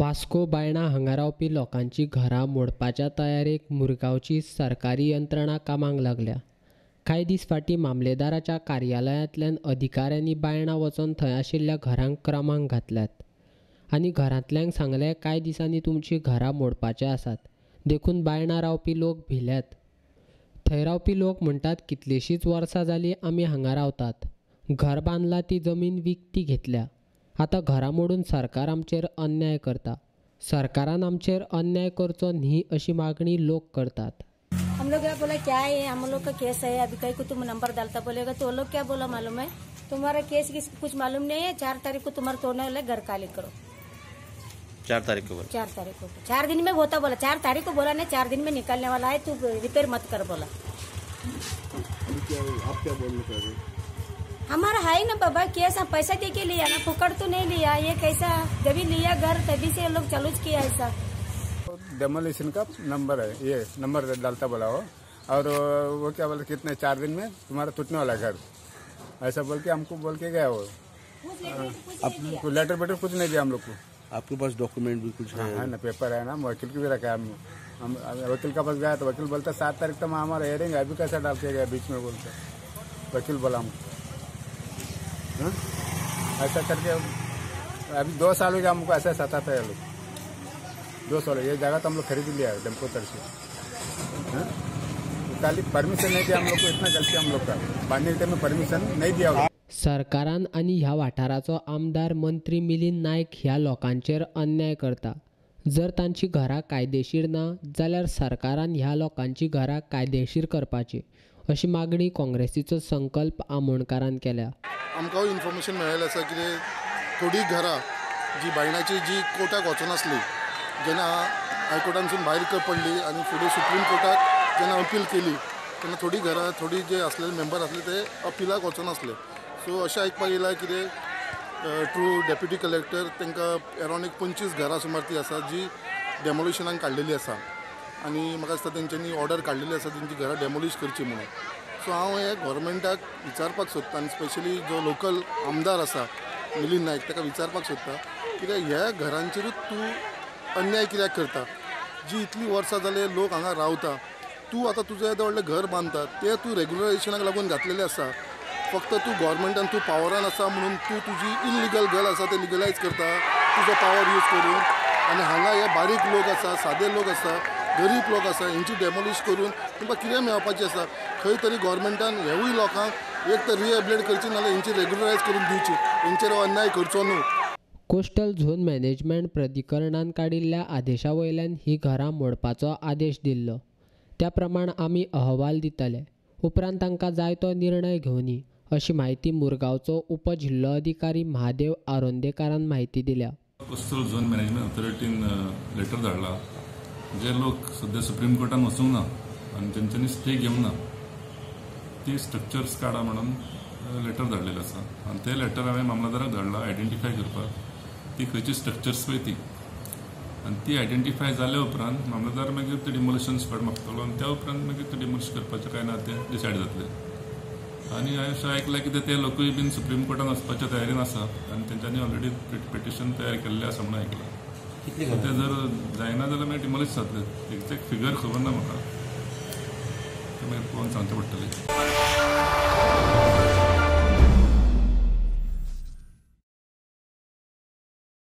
वास्को बायणा हांगा रावपी लोकांची घरां मोडपाच्या तयारेक मुरगांवची सरकारी यंत्रणा कामाक लागल्या. कांय दीस फाटीं मामलेदाराच्या कार्यालयांतल्यान अधिकाऱ्यांनी बायणा वचून थंय आशिल्ल्या घरांक क्रमांक घातल्यात आनी घरांतल्यांक सांगलें कांय दिसांनी तुमची घरां मोडपाचे आसात, देखून बायणा रावपी लोक भिल्यात. थंय रावपी लोक म्हणटात कितलींशींच वर्सां जालीं आमी हांगा रावतात, घर बांदला ती जमीन विकती घेतल्या, आतां घरां मोडून सरकार आमचेर अन्याय करता, सरकारान आमचेर अन्याय करचो न्ही अशी मागणी लोक करतात. हम लोग क्या बोला क्या है, हम लोग का केस है, अभी कहीं को तुम नंबर डालता बोलेगा तो वो लोग क्या बोला मालूम है, तुम्हारा केस किस कुछ मालूम नहीं है, 4 तारीख को तुम्हारा तोड़ने वाला, घर खाली करो. 4 तारीख को बोला, 4 तारीख को, 4 दिन में होता बोला, 4 तारीख को बोला नहीं, 4 दिन में निकालने वाला है, तू रिपेयर मत कर बोला. आप क्या बोलने चाह रहे? हमारा है ना बाबा केस, हम पैसा दे के लिया ना, फुकड़ तो नहीं लिया, ये कैसा जब लिया घर तभी से लोग चालू किया ऐसा. डेमोलिशन का नंबर है, ये नंबर डालता बोला वो, और वो क्या बोला कितने 4 दिन में तुम्हारा टूटने वाला घर, ऐसा बोल के हमको बोल के गया वो. आपको लेटर वेटर कुछ नहीं दिया हम लोग को. आपके पास डॉक्यूमेंट भी कुछ है? है ना, पेपर है ना, वकील की भी रखा है. हम वकील का पास गया तो वकील बोलता 7 तारीख तक हमारा हेयरिंग है, अभी कैसा डाल के गया बीच में बोलते वकील बोला हमको. ऐसा करके अभी 2 साल हो गया हमको ऐसा सताता है लोग. 2 साल ये जगह तो हम लोग खरीद लिया है टेम्पो तर से, खाली परमिशन नहीं दिया हम लोग को, इतना गलती हम लोग का, बांधने के टाइम में परमिशन नहीं दिया. सरकारान आनी ह्या वाठाराचो आमदार मंत्री मिलिंद नायक ह्या लोकांचेर अन्याय करता. जर तांची घरां कायदेशीर ना जाल्यार सरकारान ह्या लोकांची घरां कायदेशीर करपाची अशी मागणी काँग्रेसीचो संकल्प आमोणकारान केल्या. आमकां इन्फॉर्मेशन मेळिल्लें आसा कितें थोडी घरां जी बायणाची जी कोर्टाक वचनासली, जेन्ना हायकोर्टानसून भायर पडली आनी फुडें सुप्रीम कोर्टाक जेन्ना अपील केली तेन्ना थोडी घरां थोडी जे आसलेले मेंबर आसले ते अपिलाक वचनासले. सो अशें आयकपाक येयलां कितें ट्रू डेप्युटी कलेक्टर तांकां अरावंड एक 25 घरां सुमार ती आसा जी डेमोलिशनाक काडलेली आसा आनी म्हाका दिसता तेंच्यांनी ऑर्डर काडलेली आसा तेंची घरां डेमोलिश करची म्हणून. सो हांव हे गव्हर्मेंटाक विचारपाक सोदता आनी स्पेशली जो लोकल आमदार आसा मिलिंद नायक ताका विचारपाक सोदता कित्याक ह्या घरांचेरूच तूं अन्याय कित्याक करता, जी इतली वर्सां जाले लोक हांगा रावता, तूं आतां तुजें येदें व्हडलें घर बांदता तें तूं रेगुलरायजेशनाक लागून घातलेलें आसा, फक्त तूं गव्हर्मेंटान तूं पावरान आसा म्हणून तूं तुजी इलिगल घर आसा तें लिगलायज करता तुजो पावर यूज करून, आनी हांगा हे बारीक लोक आसा, सादे लोक आसा, गरीब लोक आसा, हेंची डेमोलिश करून तुमकां कितें मेळपाचें आसा. खंय तरी गव्हर्मेंटान हेवूय लोकांक एक तर रिहेबिलिटेट करची नाजाल्यार हेंची रेगुलरायज करून दिवची, हेंचेर अन्याय करचो न्हू. कोस्टल झोन मॅनेजमेंट प्राधिकरणान काडिल्ल्या आदेशा वयल्यान ही घरां मोडपाचो आदेश दिल्लो, त्या प्रमाण आमी अहवाल दितले, उपरांत तांकां जाय तो निर्णय घेवनी अशी म्हायती मुरगांवचो उपजिल्लोधिकारी महादेव आरोंदेकारान म्हायती दिल्या. कोस्टल झोन मॅनेजमेंट ऑथॉरिटीन लेटर धाडला, जे लोक सद्या सुप्रीम कोर्टान वचूंक ना आनी तेंच्यांनी स्टे घेवंक ना ती स्ट्रक्चर्स काडा म्हणून लेटर धाडलेलें आसा आनी तें लेटर हांवें मामलेदाराक धाडलां आयडेंटिफाय करपाक ती खंयची स्ट्रक्चर्स पळय ती, आनी ती आयडेंटिफाय जाल्या उपरांत मामलेदार मागीर ते डिमोलिशन स्पॉट मागतलो आनी त्या उपरांत मागीर ते डिमोलिश करपाचें काय ना तें डिसायड जातलें. आनी हांवें अशें आयकलां की ते लोकूय बीन सुप्रीम कोर्टान वचपाच्या तयारीन आसा आनी तेंच्यांनी ऑलरेडी पिटिशन तयार केल्लें आसा म्हणून आयकलां. तें जर जायना जाल्यार मागीर डिमोलिश जातलें. एक्झॅक्ट फिगर खबर ना म्हाका, तें मागीर पळोवन सांगचें पडटलें.